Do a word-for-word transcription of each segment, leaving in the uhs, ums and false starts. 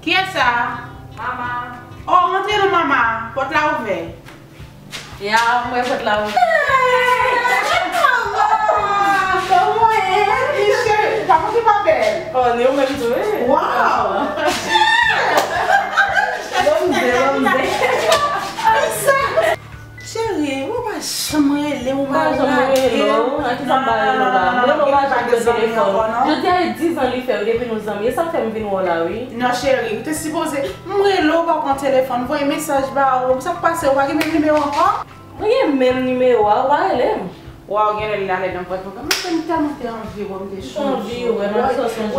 Kiyès sa? Mama. Oh, rantre non, mama. Pòt la ouvè. Ya, m wè pòt la ouvè. Kòman w ye? Miche, pa mwen ki pa bèl. Oh, ni ou menm tou, wi. Wow! Bon Dye, bon Dye. Cheri, ou pa janm rele, ou pa janm rele w. Nan ki sa m pa rele w la? M rele w, ou pa janm pran telefòn. Jodi a e diz an li fè wi depi nou zanmi. E sa k fè m vin wè w la, wi. Non, cheri, ou te sipoze. M rele w, ou pa pran telefòn. M voye mesaj ba ou. Sa k pase, ou pa gen menm nimewo ankò? Mwen gen menm nimewo a, ou pa rele m. Waw, genlè li ale nan pòt mwen. Mwen, m tèlman te anvi wè w, m te chonje w. Anvi wè, m ap sonje w.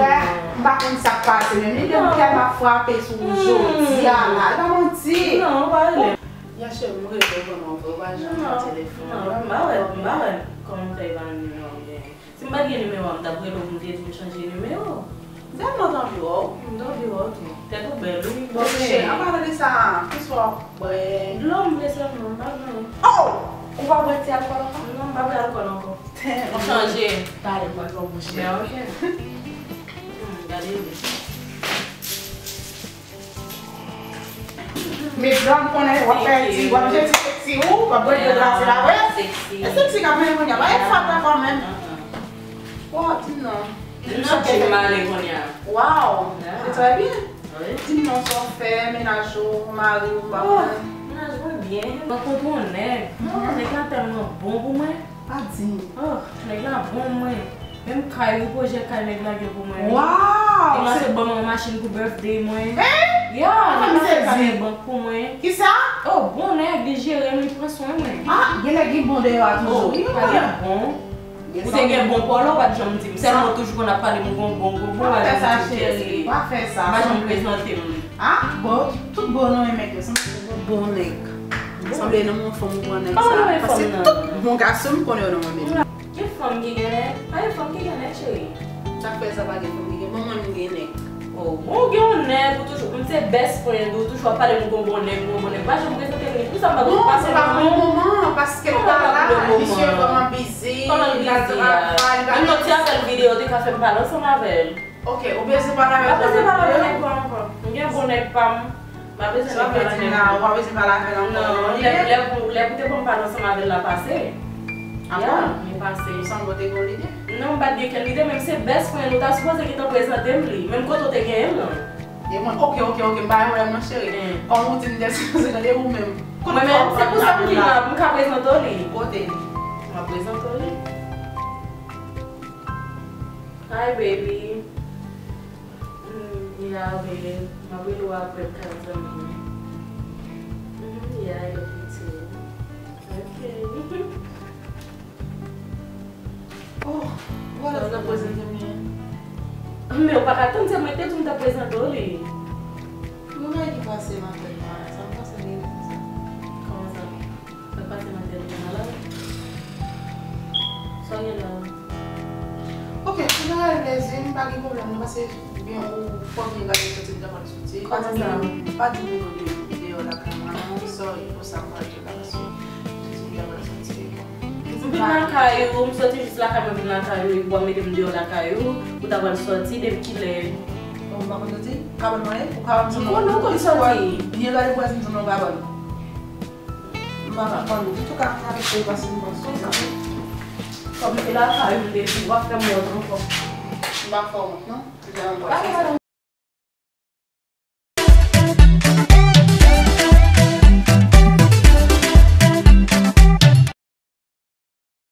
M pa konn sa k pase, men li te m tèlman frape sou ou jodi a la. E pa manti. Non, ou pa rele m. Ya cheri, m rele w konnen w vre, ou pa janm pran telefòn. Non, m pa wè, m pa wè kòman w fè evalye nimewo m genyen. Si m pa t gen nimewo a, m t ap rele w pou m te di w m chanje nimewo. M tèlman t anvi wè w. M t anvi wè w tou. Tèt ou bèl, wi. Bon, men, an palan de sa, kisa w ap bwè? Dlo m vle sèlman, m pa vle. Oh! Ou pa bwè ti alkòl ankò? Non, m pa bwè alkòl ankò. M chanje. Talè m pral fè w bouche. Ya, ok. Hmm, gade li. Medam konnen w ap fè ti, w ap jete seksi ou, w ap bwè dlo glase la, wi. Seksi. E seksi k ap mennen kounye a, pa e fatra kanmenm. Bon, di m non. Di m non, ki m ale kounye a. Waw, se trè byen. Wi. Di m non, sa w fè, mennaj ou, mari ou, m pa konnen. Mennaj mwen byen. Mwen kontre yon nèg. Nèg la tèlman bon pou mwen. Pa di m. Oh, nèg la bon mwen. Menm kay wi, pwojè kay nèg la gen pou mwen wi. Waw! Li kòmanse ban mwen yon machin pou birthday mwen. Hein? Ya, li kòmanse pale bank pou mwen. Kisa? Oh, bon nèg, li jere m, li pran swen mwen. Ah, gen nèg ki bon deyò a toujou. Oh, wi, pa gen bon. Ou te gen bon pa w la, ou pa t janm di m. Sèlman ou toujou konn ap pale m gon bon, gon bon, ou pa janm di m kiyès li ye. Pa fè sa, cheri, pa fè sa. Ou pa janm prezante m li. Ah, bon, tout bon non e mèt yo, sanble se bon nèg. Sanble nan yon fanm ou pran nèg sa. Paske tout bon gason m konnen yo nan mwen menm. Gen fanm ki gen nèg? Pa gen fanm ki gen nèg, cheri. Sa k fè sa pa gen fanm ki gen? Bon, mwen, m gen nèg. Oh, bon, ou gen yon nèg, ou toujou, m se best friend ou, toujou ap pale m gon bon nèg, gon bon nèg. Pa janm prezante m li. Pou sa m pa konn pase nan moman, paske l pa la, misye vrèman busy, li al travay, li pa gen. Menm nan ti apèl videyo, ou te ka fè m pale ansanm avè l. Ok, ou bezwen pale avè l? M pa bezwen pale avè nèg pa m ankò. M gen bon nèg pa m. M pa bezwen nèg pale avè l. Sa vle di la, ou pa bezwen pale avè l ankò. Non, lè, lè pou, lè pou te ban m pale ansanm avè l la pase. Ah bon? Ya, li pase. Ou sanble w te gen yon lide? Non, m pa t gen kenn lide, men m se best friend ou, ou ta sipoze gentan prezante m li. Menm kote w te genyen l lan. E mwen, ok, ok, ok, m pa gen pwoblèm non, cheri. Kòm ou di m te sipoze tande ou menm. Mwen menm, se pou sa m di la, m ka prezante w li. Kote? M ap prezante w li. Hi, baby. Mm, yeah, baby. M ap rele w apre, m ka zanmi. Mm, yeah, I love you too. Ok. Oh, vwala sa prezante m li. Men ou pa ka tann, se mwen ki te di w m t ap prezante w li. Yon bagay ki pase nan tèt mwen, sa m pase li konsa. Kòman sa? Sa k pase nan tèt ou malad? Sa w gen la? Ok, pou Noël Lezi, m pa gen pwoblèm non, paske byen ou fò byen gade soti m ta pral soti. Pa di m, pa di m nou deyò lakay mwen non, sorry pou sa m pral di w la, paske m di m ta pral soti. M vin lakay ou, m soti jis lakay mwen vin lakay ou, epi w ap mete m deyò lakay ou, ou ta pral soti depi kilè? Bon, m pa konn soti, ou ka ban m mwayen, ou ka ban m soti. M konnen ou konn soti. Byen gade pwazon m di w non, ou ka ban m. M pa ka konn. Antouka, m avèk ou pase m pran swen sa. Kòm se lakay ou m te di, w ap fè m wont ankò. M pa fè w wont non.